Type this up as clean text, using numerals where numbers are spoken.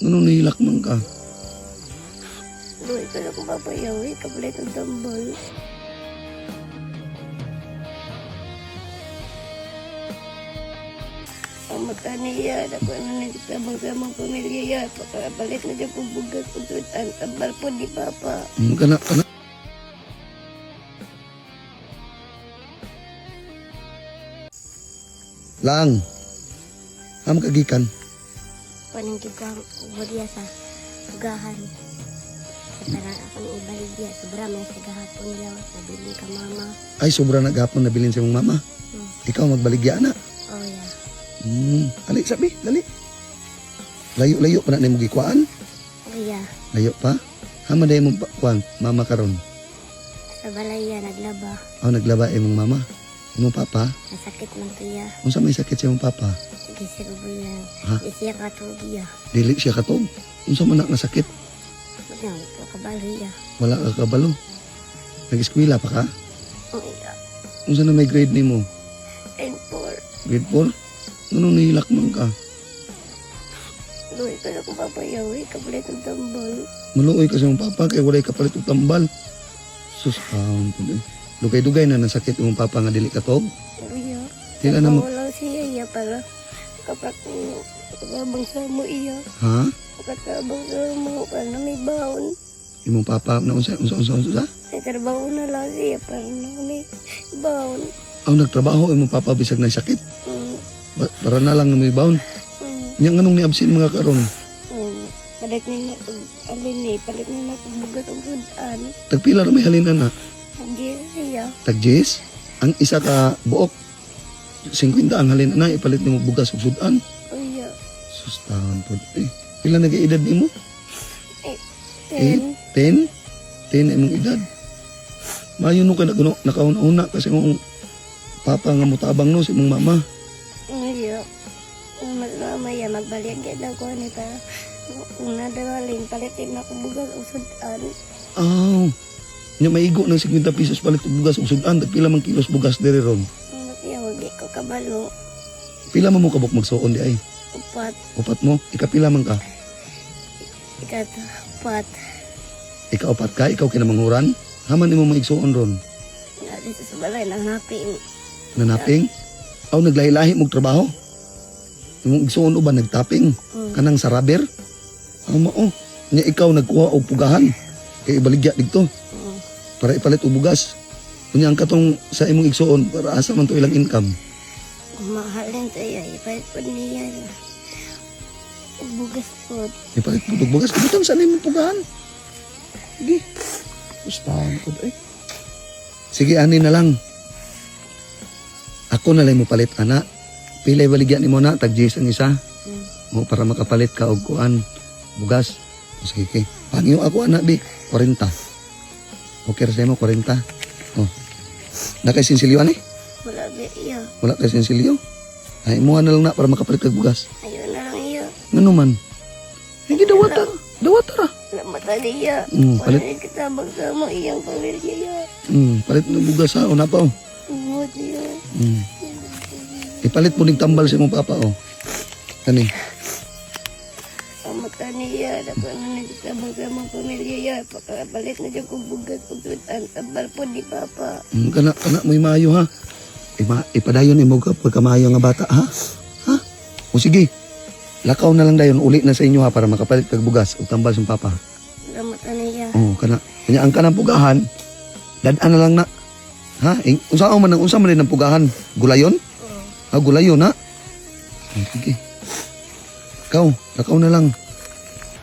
Nganong nahilak man ka? Luoy ka na kung papayaw eh. Kapalit ang tambal. Ang mata niya, dako na nagtabang sa among pamilya ya. Pagkapalit na dyan kong bugas ug sudan, tambal po ni Papa. Kana, kana. Lang. Am kagikan. Paningkig ko ang ubo sa ugahan. Para akong ibaligya, sobra may sa gahapon lawas, nabilin ka mama. Ay, sobra na gapon nabilin sa imong mama. Ikaw magbaligya na. Oh yeah. Ali, sabi, dali. Layo-layo pa na nimo gikuan. Oh yeah. Layo pa. Hama day mong kuan, mama karon. Sa balaya, naglaba. Aw naglaba imong mama. Imong papa, Nasakit man tuya. unsa may sakit sa imong papa? Gisir ko yan. Ha? Isiya ka tugiya. Dili siya katog. Unsa man na nga sakit? Wala ko kabalo iya. Wala ka kabalo. Nag-eskwela pa ka? Oh yeah. Unsa na may grade nimo? And four. Grade 4? Nganong nahilak man ka? Luoy ka na kung papayaw eh. Kapalit ang tambal. Maluoy ka sa imong papa kay walay kapalit og tambal. Sus, eh. Dugay-dugay na nasakit imong papa nga dili katog. Oh yeah. Dili na mo, Wala siya iya para kapag katabang sa mo iya. Ha? Katabang sa mo para na may baon. Imong papa na unsa unsa unsa unsa? Nagtrabaho na lang siya para na may baon. Aw nagtrabaho imong papa bisag na sakit. Para na lang nga may baon. Nya nganong ni-absent mga karon? Palit nila og alin eh. Palit nila og bugas og sudan. Tagpila ra may halin ana? Hindi siya. Tag-jis? Ang isa ka buok 50 ang halin ana ipalit nimo bugas ug sudan. Oh yeah. Sus, taon po. Eh, pila na edad nimo? Ten. 10? 10 imong edad. Mayo no ka na kuno nakauna-una kasi imong papa nga motabang no sa imong mama. Iya. Mamaya magbalik yan ako ni para kung nadawalin, palitin ako bugas o sudan. Aw. Nya maigo ng 50 pesos palit og bugas ug sudan, tag pila man kilos bugas diri ron. Kaya wag ko kabalo. Pila man mo kabuk magsuon di ay? Upat, Upat mo, ikapila man ka? ikat, upat. Ikaupat ka, ikaw kinamanghuran? Haman imo maigsuon ron. Nga dito sa balay, nangapin. Nanaping? Aw naglahi-lahi mog trabaho. Imong igsuon uban nagtaping kanang sa rubber. Aw mao. Nya ikaw nagkuha og pugahan kay ibaligya didto para ipalit og bugas. Unya ang katong sa imong igsuon para asa man to ilang income. Mahalin tayo, ipalit po niya. Bugas po. Ipalit po og bugas ibutang sa imong pugahan. Sige. Gustahan ko eh. Sige ani na lang. Ako na lang mo palit ana. Pila ibaligya nimo na tag ang isa. Mo para makapalit ka og kuan bugas. O, sige kay. Pangyo ako ana bi 40. Okay ra sa imo 40. Oh. Na kay sinsilyo ani? Wala ba iya. Wala kay sinsilyo. Ay imuha na lang na para makapalit kag bugas. Ayun na lang iya. Ngano man? Hindi dawata. Dawata ra. Wala mata niya. Palit Wala ni katabang sa mo iyang pamilya iya. Palit ng bugas ha, una pa oh. Umot niya. Ipalit mo ning tambal sa imong papa oh. Kani. Ang mata niya, dako na nagtabang sa mga pamilya iya. Pagkapalit na dyan kong bugas ug sudan, tambal po ni Papa. Kana kana mo'y maayo ha. Ipadayon imo ka pagkamaayo nga bata ha. Ha? O sige. Lakaw na lang dayon uli na sa inyo ha para makapalit kag bugas ug tambal sa imong papa. Wala mata niya. Oh, kana. Kanya ang kanang pugahan, dad-an na lang na. Ha? Unsa man ang unsa man din ang pugahan? Gulayon? Oh. Ah, gulayon ha. Oh, sige. Ikaw, lakaw na lang.